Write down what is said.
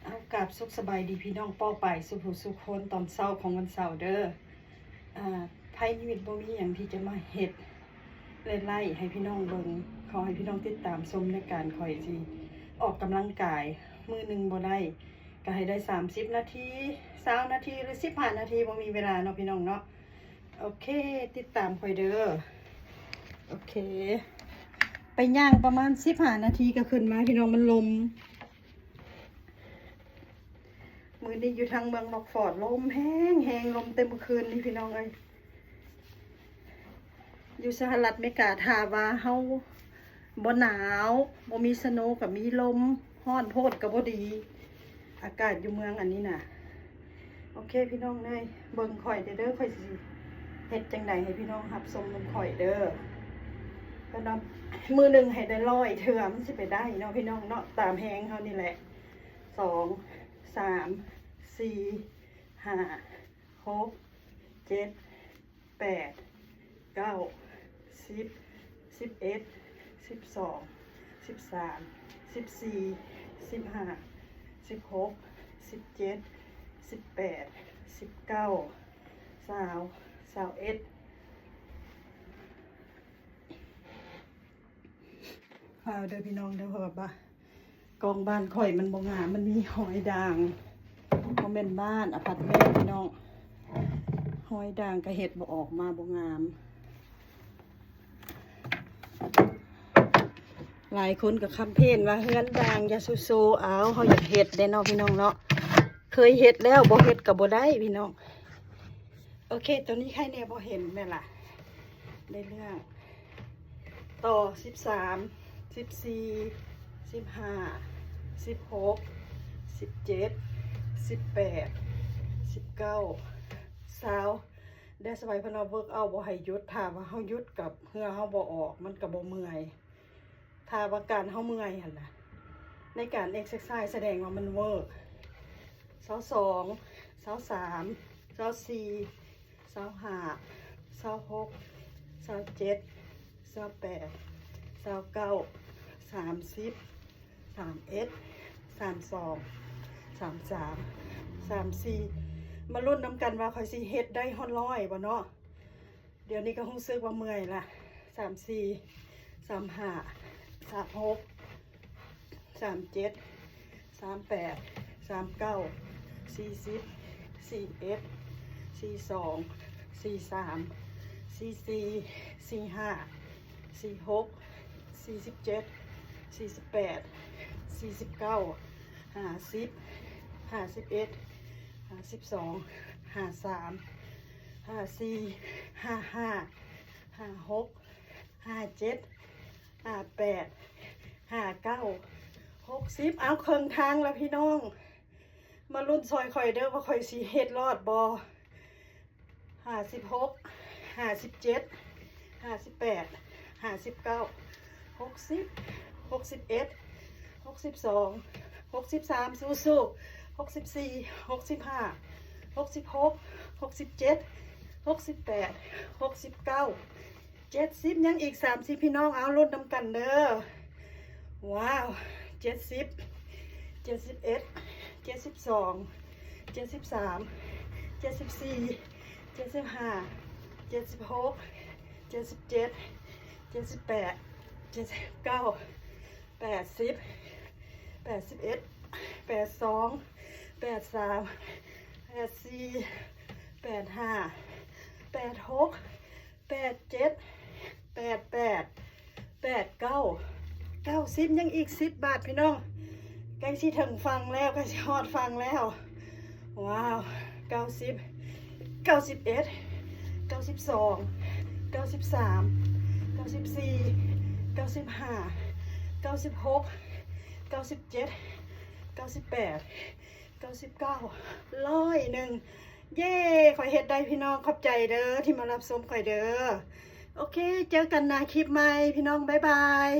ເອົາ ກາບສຸກສະບາຍດີພີ່ນ້ອງປ້ອງປາຍສູ່ຜູ້ສູ່ຄົນ ຕອນເຊົ້າຂອງວັນເສົາເດີ. ອາ ໄພນິມິດບໍ່ມີຫຍັງທີ່ຈະມາເຮັດ ແລະ ໄລຟ໌ໃຫ້ພີ່ນ້ອງເບິ່ງ. ຂໍໃຫ້ພີ່ນ້ອງຕິດຕາມຊົມໃນການຂ້ອຍຊິອອກກຳລັງກາຍ. ມື້ໜຶ່ງບໍ່ໄດ້ກໍໃຫ້ໄດ້ສາມສິບນາທີ ຊາວນາທີ ຫຼື ສິບຫ້ານາທີ ບໍ່ມີເວລາເນາະພີ່ນ້ອງເນາະ. ໂອເຄ ຕິດຕາມຂ້ອຍເດີ. ໂອເຄ ໄປຍ່າງປະມານສິບຫ້ານາທີກໍຂຶ້ນມາ ພີ່ນ້ອງ ມັນລົມ. ມື້ນີ້ຢູ່ທາງເມືອງນອກຟອດ ລົມແຮງໆ ລົມແຕ່ມື້ຄືນນີ້ ພີ່ນ້ອງເອີຍ. ຢູ່ສະຫະລັດອາເມລິກາ ຖ້າວ່າເຮົາບໍ່ໜາວ ບໍ່ມີສະໂນ ກໍມີລົມ, ຮ້ອນໂພດກໍບໍ່ດີ ອາກາດຢູ່ເມືອງອັນນີ້ນະ. ໂອເຄ ພີ່ນ້ອງເອີຍ ເບິ່ງຂ້ອຍເດີ ຂ້ອຍຊິເຮັດຈັ່ງໃດໃຫ້ພີ່ນ້ອງຮັບຊົມນຳຂ້ອຍເດີ. ເພິ່ນວ່າມື້ໜຶ່ງໃຫ້ໄດ້ຮ້ອຍເທື່ອ ມັນຊິໄປໄດ້ເນາະ ພີ່ນ້ອງເນາະ, ຕາມແຮງເຮົານີ້ແຫຼະ. ສອງ ສາມ ສີ່ ຫ້າ ຫົກ ເຈັດ ແປດ ເກົ້າ ສິບ ສິບເອັດ ສິບສອງ ສິບສາມ ສິບສີ່ ສິບຫ້າ ສິບຫົກ ສິບເຈັດ ສິບແປດ ສິບເກົ້າ ຊາວ ຊາວເອັດ. ຟ້າວເດີພີ່ນ້ອງເດີ ເພາະວ່າ ກ້ອງບ້ານຂ້ອຍມັນບໍ່ງາມ ມັນມີຮອຍດ່າງ. ບໍ່ແມ່ນບ້ານ ອາພາດເມັນພີ່ນ້ອງ, ຮອຍດ່າງກະເຮັດບໍ່ອອກມາ ບໍ່ງາມ. ຫຼາຍຄົນກໍຄຳເພນວ່າເຮືອນດ່າງ ຢ່າໂຊໆ. ເອົາ ເຮົາຢາກເຮັດເດ້ເນາະ ພີ່ນ້ອງເນາະ, ເຄີຍເຮັດແລ້ວ ບໍ່ເຮັດກໍບໍ່ໄດ້ ພີ່ນ້ອງ. ໂອເຄ ໂຕນີ້ໃຄແດ່ບໍ່ເຫັນແມ່ນລະ ໄດ້ເລື່ອງ. ຕໍ່ ສິບສາມ ສິບສີ່ ສິບຫ້າ ສິບຫົກ ສິບເຈັດ ສິບແປດ ສິບເກົ້າ ຊາວ. ແດສໄວເພິ່ນວ່າເວີກເອົາບໍ່ໃຫ້ຢຸດ, ຖ້າວ່າເຮົາຢຸດກັບເຫື່ອເຮົາບໍ່ອອກ ມັນກໍບໍ່ເມື່ອຍ. ຖ້າວ່າການເຮົາເມື່ອຍຫັ້ນນະ ໃນການເອັກເຊີຊາຍສະແດງວ່າມັນເວີກ. ຊາວສອງ ຊາວສາມ ຊາວສີ່ ຊາວຫ້າ ຊາວຫົກ ຊາວເຈັດ ຊາວແປດ ຊາວເກົ້າ ສາມສິບ ສາມເອັດ ສາມສອງ ສາມສາມ ສາມສີ່. ມາລຸ້ນນຳກັນວ່າຂ້ອຍຊິເຮັດໄດ້ຮອດຮ້ອຍບໍ່ເນາະ. ດຽວນີ້ກໍຮູ້ສຶກວ່າເມື່ອຍລະ. ສາມສີ່ ສາມຫ້າ ສາມຫົກ ສາມເຈັດ ສາມແປດ ສາມເກົ້າ ສີ່ສິບ ສີ່ເອັດ ສີ່ສອງ ສີ່ສາມ ສີ່ສີ່ ສີ່ຫ້າ ສີ່ຫົກ ສີ່ສິບເຈັດ ສີ່ສິບແປດ ສີ່ສິບເກົ້າ ຫ້າສິບ ຫ້າສິບເອັດ ຫ້າສິບສອງ ຫ້າສາມ ຫ້າສີ່ ຫ້າຫ້າ ຫ້າຫົກ ຫ້າເຈັດ ຫ້າແປດ ຫ້າເກົ້າ ຫົກສິບ. ເອົາ ເຄິ່ງທາງແລ້ວພີ່ນ້ອງ, ມາລຸ້ນຊ່ອຍຂ້ອຍເດີວ່າຂ້ອຍຊິເຮັດລອດບໍ່. ຫ້າສິບຫົກ ຫ້າສິບເຈັດ ຫ້າສິບແປດ ຫ້າສິບເກົ້າ ຫົກສິບ ຫົກສິບເອັດ ຫົກສິບສອງ ຫົກສິບສາມ ສູ້ໆ ຫົກສິບສີ່ ຫົກສິບຫ້າ ຫົກສິບຫົກ ຫົກສິບເຈັດ ຫົກສິບແປດ ຫົກສິບເກົ້າ ເຈັດສິບ ຍັງອີກສາມສິບ ພີ່ນ້ອງ. ເອົາ ລຸ້ນນຳກັນເດີ. ວ້າວ ເຈັດສິບ ເຈັດສິບເອັດ ເຈັດສິບສອງ ເຈັດສິບສາມ ເຈັດສິບສີ່ ເຈັດສິບຫ້າ ເຈັດສິບຫົກ ເຈັດສິບເຈັດ ເຈັດສິບແປດ ເຈັດສິບເກົ້າ ແປດສິບ ແປດສິບເອັດ ແປດສອງ ແປດສາມ ແປດສີ່ ແປດຫ້າ ແປດຫົກ ແປດເຈັດ ແປດແປດ ແປດເກົ້າ ເກົ້າສິບ ຍັງອີກສິບບາດ ພີ່ນ້ອງ. ໃກ້ຊິເຖິງຝັ່ງແລ້ວ ໃກ້ຊິຮອດຝັ່ງແລ້ວ. ວ້າວ ເກົ້າສິບ ເກົ້າສິບເອັດ ເກົ້າສິບສອງ ເກົ້າສິບສາມ ເກົ້າສິບສີ່ ເກົ້າສິບຫ້າ ເກົ້າສິບຫົກ ເກົ້າສິບເຈັດ ເກົ້າສິບແປດ ເກົ້າສິບເກົ້າ ຮ້ອຍໜຶ່ງ. ເຢ້ ຂ້ອຍເຮັດໄດ້ ພີ່ນ້ອງ. ຂອບໃຈເດີທີ່ມາຮັບຊົມຂ້ອຍເດີ. ໂອເຄ ເຈີກັນໜ້າຄລິບໃໝ່ ພີ່ນ້ອງ. ບາຍບາຍ.